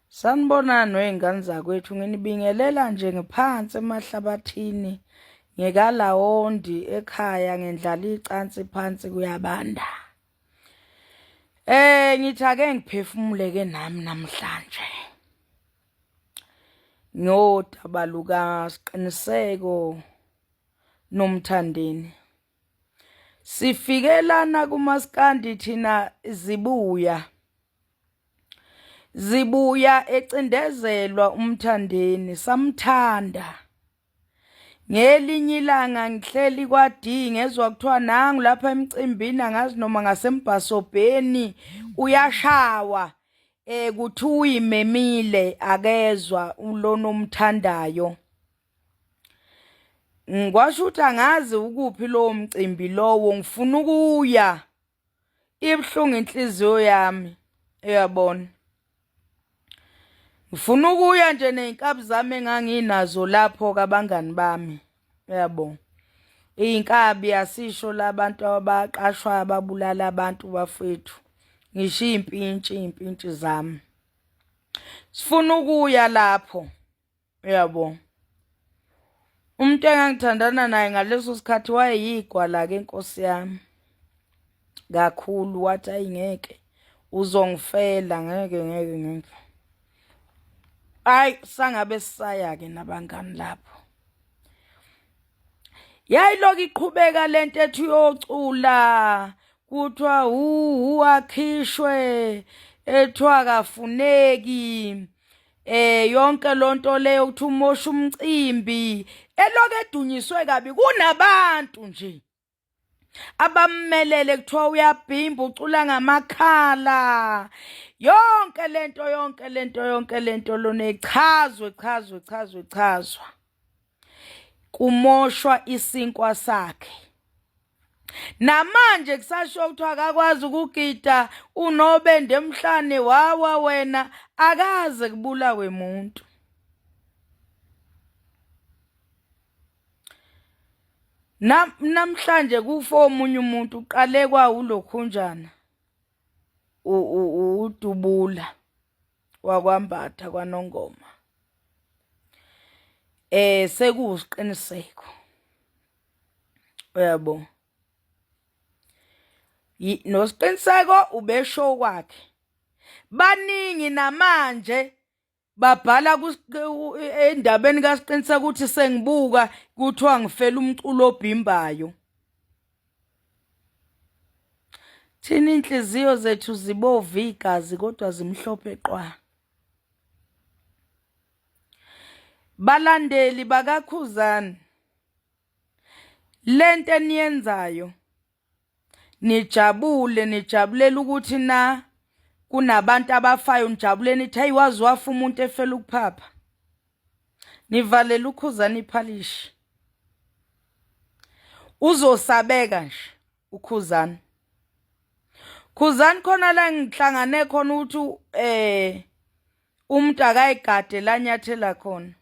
Sanibonani wey'ngane zakwethu, nginibingelela nje ngiphansi emahlabathini ngekalawondi ekhaya ngendlala icansi phansi kuyabanda. Ngithi ake ngiphefumule ke nami namhlanje. Ngodaba luka Siqiniseko noMthandeni. Sifike lana kumaskandi thina zibuya. Zibuya ecindezelwa uMthandeni samthanda. Ngelinye ilanga ngihleli kwa-D ngezwa kuthiwa nangu lapha emcimbini angazi noma ngasembhasobheni uyashawa kuthiwa uyimemile akezwa lona omthandayo. Ngikwasho ukuthi angazi ukuphi lowo mcimbi lowo ngifuna ukuya. Ibuhlungu inhliziyo yami uyabona. Ngifuna ukuya nje nezinkabi zami enganginazo lapho kabangani bami uyabo. Iy'nkabi asisho labantu abaqashwayo ababulala abantu bafethu. Ngisho iy'mpintshi iy'mpintshi zami. Sifuna ukuya lapho. Uyabo. Umuntu engangithandana naye ngaleso sikhathi wayeyigwala-ke nkosi yami kakhulu wathi ayi ngeke uzongifela ngeke ngeke ngeke. Ayi sangabe sisaya-ke nabangani lapho. Yayilokhu iqhubeka lento ethi uyocula kuthiwa hu akhishwe ethiwa akafuneki yonke lonto leyo ukuthi umosha umcimbi eloke edunyiswe kabi kunabantu nje abammelele kuthiwa uyabhimba ucula ngamakhala yonke lento yonke lento yonke lento lona ichazwe chazwe chazwe chazwa kumoshwa isinkwa sakhe namanje kusasho kuthiwa akakwazi ukugida unobende emhlane wawa wena akaze kubulawe muntu Namhlanje kufa omunye umuntu uqale kwawulokhunjana udubula wakwambatha kwanongoma sekuwusiqiniseko uyabo nosiqiniseko ubesho kwakhe baningi namanje babhala endabeni kaSiqiniseko ukuthi sengibuka kuthiwa ngifela umculo obhimbayo thina inhliziyo zethu zibovu igazi kodwa zimhlophe qwa balandeli bakaKhuzani lento eniyenzayo nijabule nijabulela ukuthi na kunabantu abafayo nijabule nithi hayi wazi wafa umuntu efela ukuphapha nivalela ukhuzani iphalishi uzosabeka nje ukhuzani khuzani khona la ngihlangane khona ukuthi umuntu akayigade la nyathela khona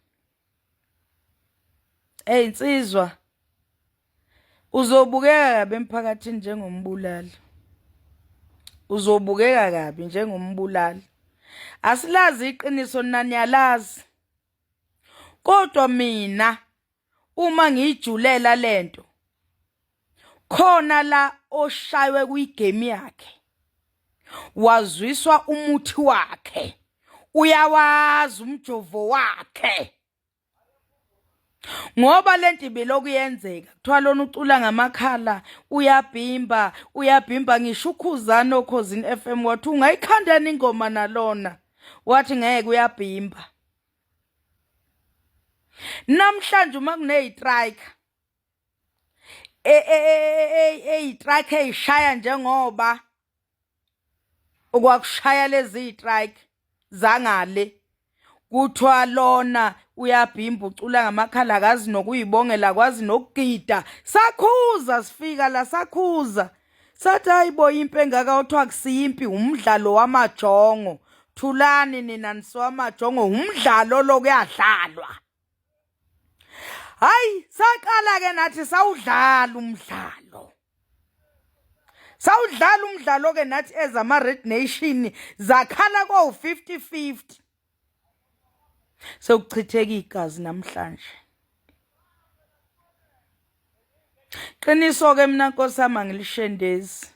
Hey insizwa uzobukeka kabi emphakathini njengombulali. Uzobukeka kabi njengombulali. Asilazi iqiniso nina niyalazi. Kodwa mina uma ngiyijulela lento khona la oshaywe kwigame yakhe wazwiswa umuthi wakhe uyawazi umjovo wakhe ngoba lento ibilokhu yenzeka kuthiwa lona ucula ngamakhala uyabhimba uyabhimba ngisho ukhuzani okhozini FM wathi ungayikhandani ingoma nalona wathi ngeke uyabhimba namhlanje uma kuneyitrike eyitrike eyishaya njengoba okwakushaya lezi trike zangale kuthiwa lona uyabhimba ucula ngamakhala akazi nokuyibongela kwazi nokugida sakhuza sifika la sakhuza sathi hayibo impi engaka othiwa kusiyimpi umdlalo wamajongo thulani nina nisiwamajongo umdlalo lo kuyadlalwa hayi saqala ke nathi sawudlala umdlalo sawudlala umdlalo ke nathi ezama Red Nation zakhala ko 50 50. Sekuchitheka igazi namhlanje. Qiniso ke mina Nkosi yami angilishendezi.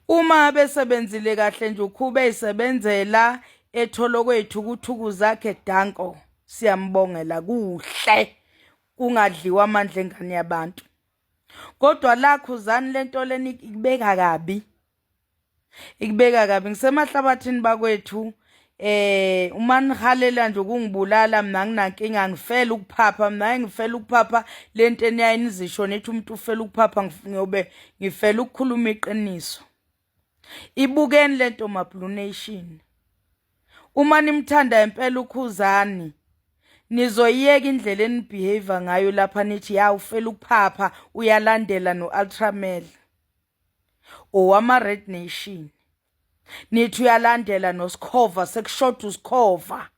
Uma besebenzile kahle nje uKhuba eyisebenzela ethola kwethu ukuthuku zakhe danko siyambongela kuhle kungadliwa amandla engane yabantu. Kodwa la Khuzani lento leni ikubeka kabi. Ikubeka kabi ngisemahlabathini bakwethu eh uma nihalela nje ukungibulala mina nginankinga ngifela ukuphapha mina ngifela ukuphapha lento eniyaye nizisho nithi umuntu ufela ukuphapha ngiyobe ngifela ukukhuluma iqiniso. Ibukeni lento ma Blue Nation. Uma nimthanda impela uKhuzani nizoyiyeka indlela enibehave ngayo lapha nithi ya ufela ukuphapha uyalandela no-Ultramel owama Red Nation nithi uyalandela noSkhova sekushoda uSkhova.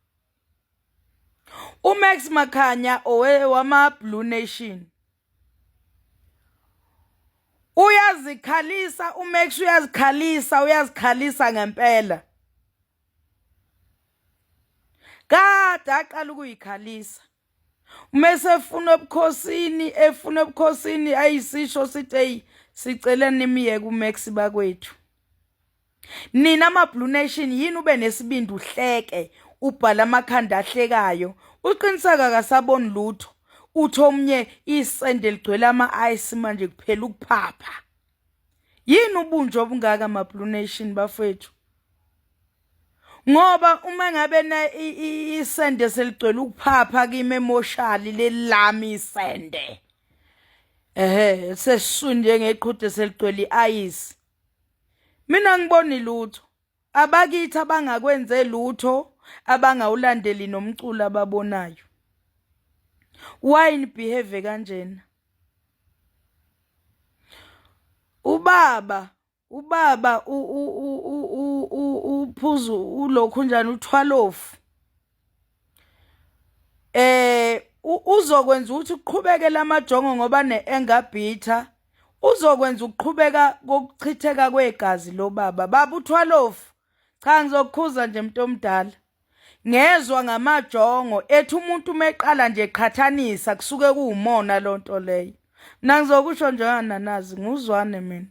uMax Makhanya owama Blue Nation uyazikhalisa uMax uyazikhalisa uyazikhalisa ngempela kade aqala ukuyikhalisa uma esefuna ebukhosini efuna ebukhosini ayisisho sithi eyi sicela nimyeke uMax bakwethu. Nina ma Blue Nation yini ube nesibindi uhleke ubhala amakhanda ahlekayo uqiniseka akasaboni lutho uthi omunye isende ligcwele ama-ice manje kuphela ukuphapha yini ubunje obungaka ma Blue Nation bafethu ngoba uma ngabe na isende seligcwele ukuphapha kimi emoshali lelami isende ehe sesisuni njengeqhude seligcwele i-ice mina ngiboni lutho abakithi abangakwenze lutho abangawulandeli nomculo ababonayo why nibehave kanjena ubaba ubaba uphuzu ulokhu njani uthwalofu eh uzokwenza ukuthi uqhubeke lamajongo ngoba ne-anger bitter uzokwenza ukuqhubeka kokuchitheka kwegazi lobaba baba uthwalofu cha ngizokukhuza nje mntu omdala ngezwa ngamajongo ethi umuntu umeqala nje qhathanisa kusuke kuwumona lonto leyo mina ngizokusho nje nanazi nguzwane mina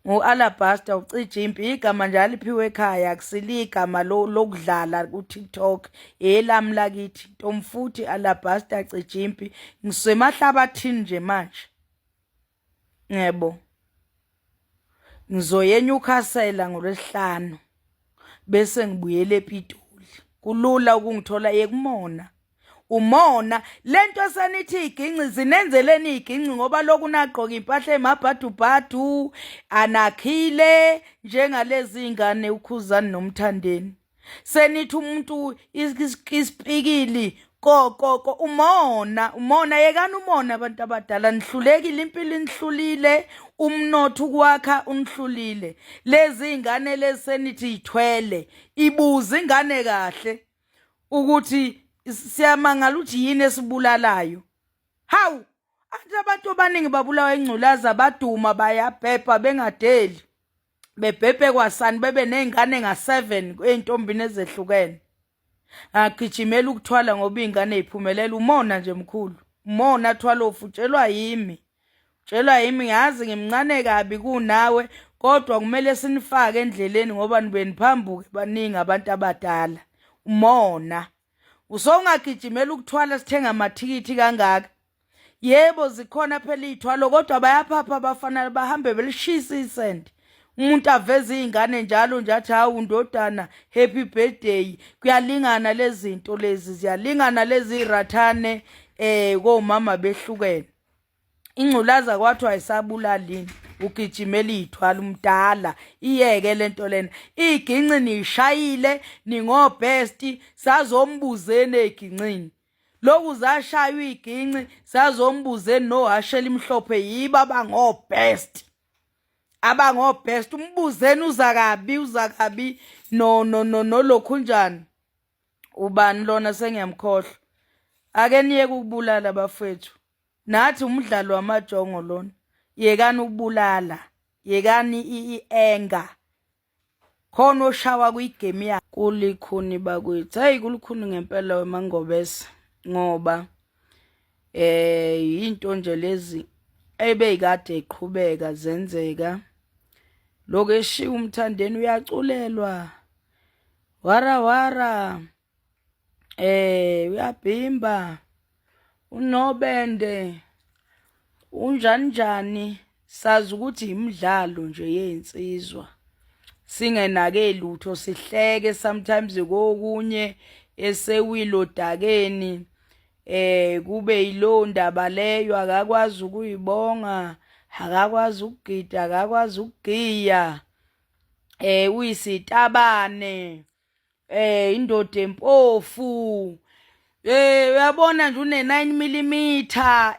ngu-alabaster ucija impi igama nje aliphiwe ekhaya akusile igama lokudlala ku-TikTok elami lakithi ntomfuthi alabaster cija impi ngisemahlabathini nje manje yebo ngizoya eNewcastle ngolwesihlanu bese ngibuyele ePitoli kulula ukungithola yekumona umona lento esenithi iginci zinenzeleni iginci ngoba lokhu nagqoka impahla emabhadubhadu anakhile njengalezi ingane uKhuzani noMthandeni senithi umuntu isipikili ko ko ko umona umona yekani umona abantu abadala nihlulekile impilo inihlulile umnotho ukwakha unihlulile lezi ingane lezi senithi ithwele ibuza ingane kahle ukuthi siyamangala ukuthi yini esibulalayo hawu athi abantu abaningi babulawa ingculaza baduma bayabhebha bengadeli bebhebhe kwasani bebe ney'ngane nga-seven ey'ntombini ezehlukene agijimela ukuthwala ngoba iy'ngane y'phumelela umona nje mkhulu umona thwala ofutshelwa yimi tshelwa yimi ngazi ngimncane kabi kunawe kodwa kumele sinifake endleleni ngoba nibe niphambuke baningi abantu abadala umona usongagijimela ukuthwala sithenga amathikithi kangaka yebo zikhona phela iy'thwalo kodwa bayaphapha abafana bahambe belishisa isende umuntu aveze iy'ngane njalo nje athi hawu ndodana happy birthday kuyalingana lezi zinto lezi ziyalingana lezi rathane eh komama behlukene ingculaza kwathiwa ayisabulali yini ugijimela iy'thwala umdala iyeke le nto lena iy'ginci niyishayile ningobhesti sazombuzeni ey'gincini lokhu zashaywa iy'ginci sazombuzeni nohashe elimhlophe yibo abangobhest abangobhest umbuzeni uza kabi uza kabi no no no nolokhunjani ubani lona sengiyamkhohlwa ake niyeke ukubulala bafethu nathi umdlalo wamajongo lona yekani ukubulala yekani i-anger khona oshawa kwigame yakhe. Kulikhuni bakwethu. Hayi kulikhuni ngempela wemangobese ngoba eh into nje lezi ebeyikade iqhubeka zenzeka. Lokho eshiya umthandeni uyaculelwa. Wara wara. Eh uyabhimba unobende unjani njani sazi ukuthi imidlalo nje yezinsizwa singenake lutho sihleke sometimes kokunye esewilo dakeni eh kube yilo ndaba leyo akakwazi ukuyibonga akakwazi ukugida akakwazi ukugiya eh uyisitabane eh indoda empofu eh uyabona nje une 9 mm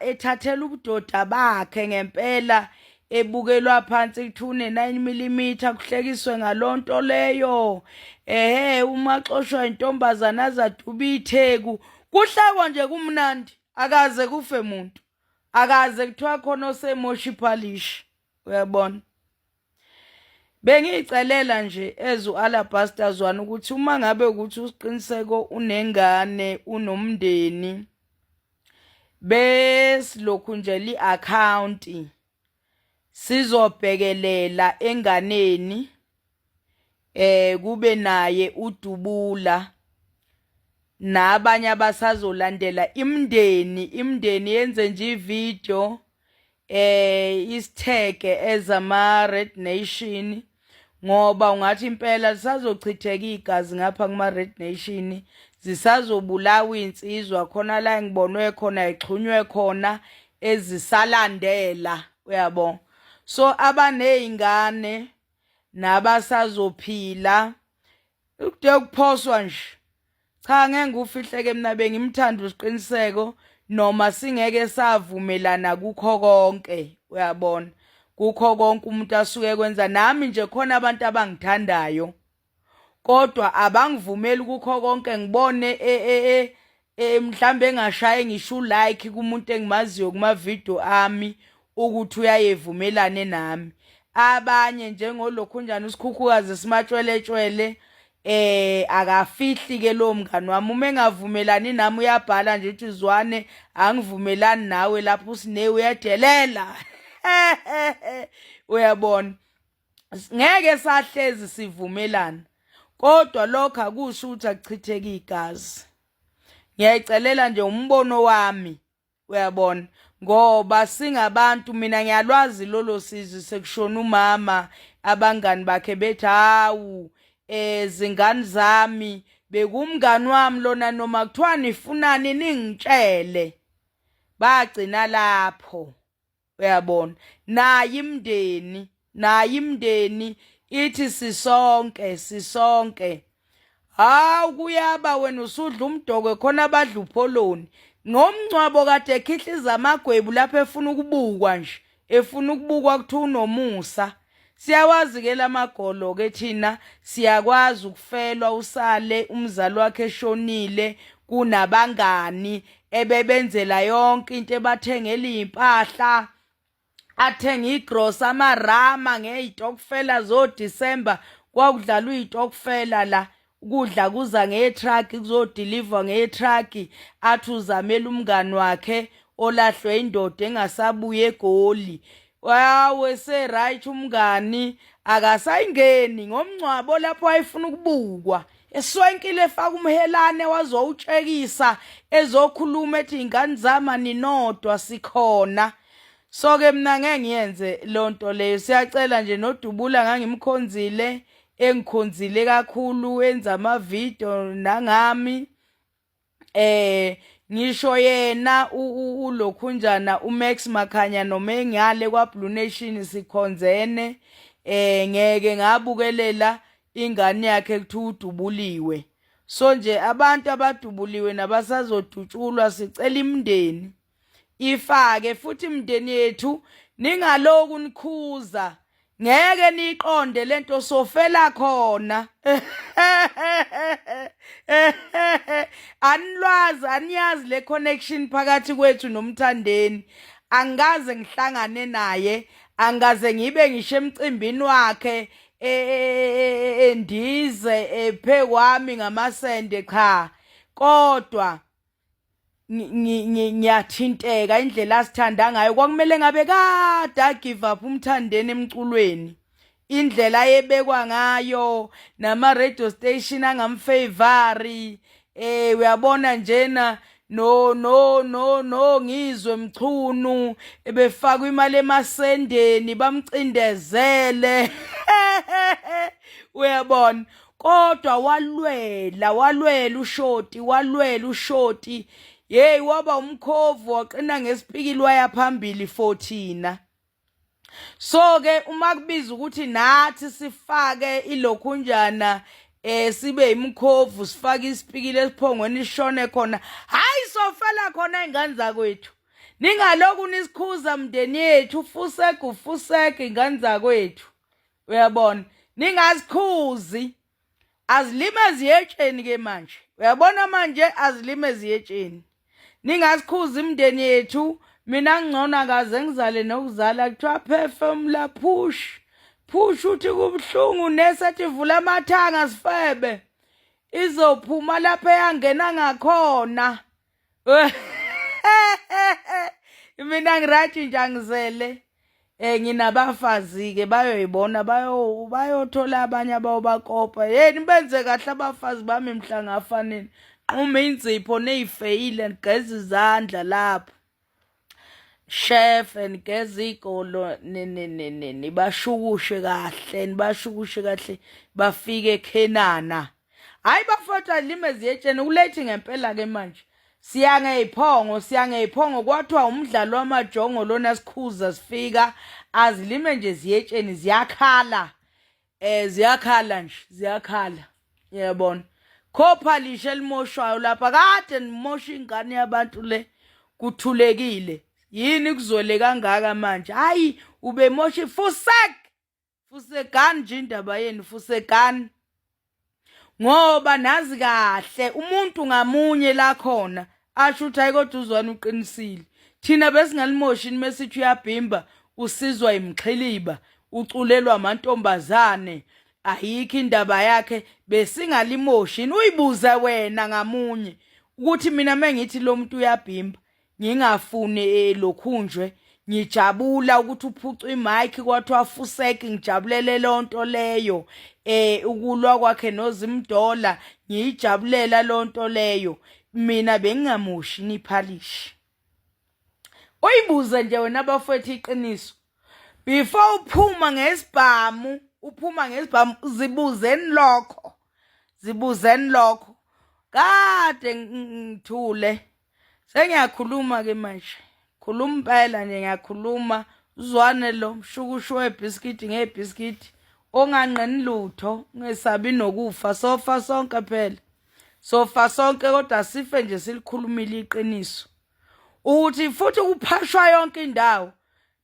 ethathela ubudoda bakhe ngempela ebukelwa phansi kuthi une 9 mm kuhlekiswe ngalonto leyo ehe uma xoshwa intombazana azaduba itheku kuhlekwa nje kumnandi akaze kufe muntu akaze kuthiwa khona osemosha iphalishi uyabona Bengiyicelela nje as u-Alabaster Zwane ukuthi uma ngabe ukuthi uSiqiniseko unengane unomndeni besilokhu nje li-akhawunti sizobhekelela enganeni eh kube naye udubula nabanye abasazolandela imndeni imndeni yenze nje ivideo eh isithege ezama Red Nation ngoba ungathi impela lisazochitheka igazi ngapha kuma Red Nation zisazobulawa insizwa khona la ngibonwe khona ixhunywe khona ezisalandela uyabo so abanezingane nabasazophila Ukude kuphoswa nje. Cha ngeke ngikufihleke mina bengimthanda uSiqiniseko noma singeke savumelana kukho konke uyabona kukho konke umuntu asuke kwenza nami nje khona abantu abangithandayo kodwa abangivumeli kukho konke ngibone e, e, e, e mhlambe engashaye ngisho like kumuntu engimaziyo kuma video ami ukuthi uyayevumelane nami abanye njengolokhunjani usikhukhukazi simatshweletshwele eh akafihli ke lo mngani wami uma engavumelani nami uyabhala nje uthi zwane angivumelani nawe lapho usine uyadelela uyabona ngeke sahlezi sivumelana kodwa lokho akusho ukuthi akuchitheki igazi ngiyayicelela nje umbono wami uyabona ngoba singabantu mina ngiyalwazi lolo sizi sekushona umama abangani bakhe bethi hawu eh zingane zami bekumngani wami lona noma kuthiwa nifunani ningitshele bagcina lapho uyabona naye imndeni naye imndeni ithi sisonke sisonke hawu kuyaba wena usudla umdokwe khona abadla upholoni ngomngcwabo kade ekhihliza amagwebu lapho efuna ukubukwa nje efuna ukubukwa kuthiwa unomusa siyawazi ke lamagolo ke thina siyakwazi ukufelwa usale umzali wakhe eshonile kunabangani ebebenzela yonke into ebathengela impahla athenga igrosa amarama ngeyitokfela zoDisemba kwakudlalwa iyitokfela la ukudla kuza ngetruck kuzodilivwa ngetruck athi uzamela umngani wakhe olahlwe indoda engasabuye egoli wawe se-right umngani akasayingeni ngomngcwabo lapho wayefuna ukubukwa eswenkile efaka umhelane wazowutshekisa ezokhuluma ethi ingane zama ninodwa sikhona so ke mina ngeke ngiyenze lonto leyo siyacela nje nodubula ngangimkhonzile engikhonzile kakhulu enza ama video nangami eh ngisho yena ulokhunjana uMax Makhanya noma engale kwa Blue Nation sikhonzene eh ngeke ngabukelela ingane yakhe kuthiwa udubuliwe so nje abantu abadubuliwe nabasazodutshulwa sicela imndeni ifake futhi imndeni yethu ningaloku nikhuza ngeke niqonde lento sofela khona anilwazi aniyazi le connection phakathi kwethu nomthandeni angikaze ngihlangane naye angikaze ngibe ngisho emcimbini wakhe endize ephe kwami ngamasende cha kodwa ngiyathinteka indlela asithanda ngayo kwakumele ngabe kade agive up umthandeni emculweni indlela ayebekwa ngayo nama radio station angamfavori eh uyabona njena no no no no ngizwe mchunu ebefakwa imali emasendeni bamcindezele uyabona kodwa walwela walwela ushoti walwela ushoti hey waba umkhovu waqina ngesipikili waya phambili for thina so ke uma kubiza ukuthi nathi sifake ilokhunjana eh sibe imkhovu sifake isipikile esiphongweni ishone khona hayi sofela khona ingane zakwethu ningaloku nisikhuza mndeni yethu fuseg ufuseg ingane zakwethu uyabona ningazikhuzi azilime ziyetsheni ke manje uyabona manje azilime ziyetsheni ningazikhuzi imndeni yethu mina ngcono akaze ngizale nokuzala kuthiwa phefumula push push uthi kubuhlungu nesethi vula amathanga sifebe izophuma lapho eyangena ngakhona mina ngiright nje angizele eh nginabafazi ke bayoyibona bayo bayothola abanye abayobakopa hey nibenze kahle abafazi bami mhla ngafa nini nquma inzipho neyifeyile nigeza izandla lapho chef nigeza igolo nibashukushe kahle nibashukushe kahle bafike eKhenana hayi bafowethu alime ziyetsheni kulethi ngempela ke manje siya ngeyiphongo siya ngeyiphongo kwathiwa umdlalo wamajongo lona sikhuza sifika azilime nje ziyetsheni ziyakhala eh ziyakhala nje ziyakhala yabona khopha lishe elimoshwayo lapha kade nimosha ingane yabantu le kuthulekile yini kuzwele kangaka manje hayi ubemosha fusek Fusegani nje indaba yenu fusegani ngoba nazi kahle umuntu ngamunye la khona asho ukuthi hayi kodwa uzwana uqinisile thina besingalimoshi nimesithi uyabhimba usizwa imxhiliba uculelwa amantombazane ayikho indaba yakhe besingalimoshi uyibuze wena ngamunye ukuthi mina mengithi lo muntu uyabhimba ngingafuni eh, lokhunjwe ngijabula ukuthi uphucwa imic kwathiwa fusek ngijabulele lonto leyo eh ukulwa kwakhe noZimdola ngiyijabulela lonto leyo mina bengingamoshi niphalishi uyibuze nje wena bafethu iqiniso before uphuma ngesibhamu uphuma ngesibhamu zibuzeni lokho zibuzeni lokho kade ngithule Sengiyakhuluma ke manje. Khuluma impela nje ngiyakhuluma. Uzwane lo mshukushu webhiskidi ngebhiskidi onganqeni lutho ungesabi nokufa sofa sonke phela. Sofa sonke kodwa sife nje silikhulumile iqiniso. Ukuthi futhi kuphashwa yonke indawo.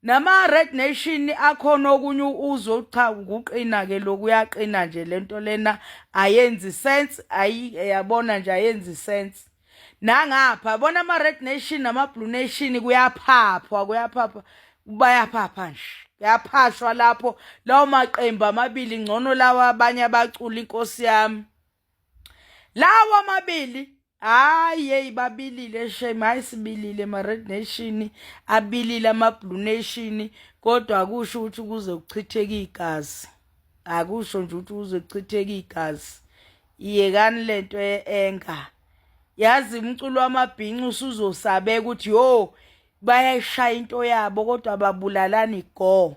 Nama Red Nation akhona okunye uzwe cha ukuqina ke lokuyaqina nje lento lena ayenzi sense ayi yabona nje ayenzi sense nangapha yabona ama Red Nation nama Blue Nation kuyaphaphwa kuyaphapha bayaphapha nje kuyaphashwa lapho lawo maqembu amabili ngcono lawa abanye abacula inkosi yami lawa amabili hayi yeyi babilile shame hayi sibilile ma-red nation abilile ama-blue nation kodwa akusho ukuthi kuze kuchitheke igazi akusho nje ukuthi kuze kuchitheke igazi iyekani lento ye-enga yazi umculo wamabhinci usuzosabeka ukuthi yo bayayishaya into yabo kodwa babulalani go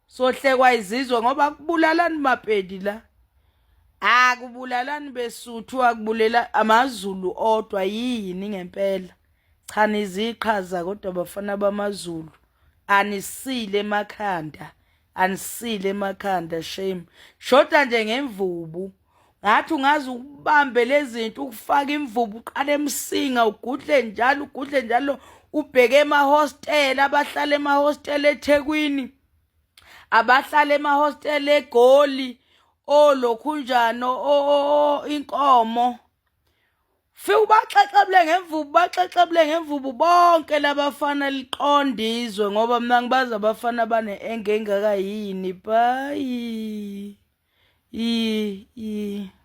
sohlekwa izizwe ngoba kubulalani mapedi la akubulalani besuthu akubulela amazulu odwa yini ngempela cha niziqhaza kodwa bafana bamazulu anisile emakhanda anisile emakhanda shame shoda nje ngemvubu ngathi ungaze ukubambe lezinto ukufaka imvubu uqale emsinga ugudle njalo ugudle njalo ubheke emahostela abahlala emahostela eThekwini abahlala emahostela eGoli olokhunjano o inkomo fike ubaxexebule ngemvubu baxexebule ngemvubu bonke labafana liqonde izwe ngoba mina ngibazi abafana bane-enge engaka yini bhayi. I i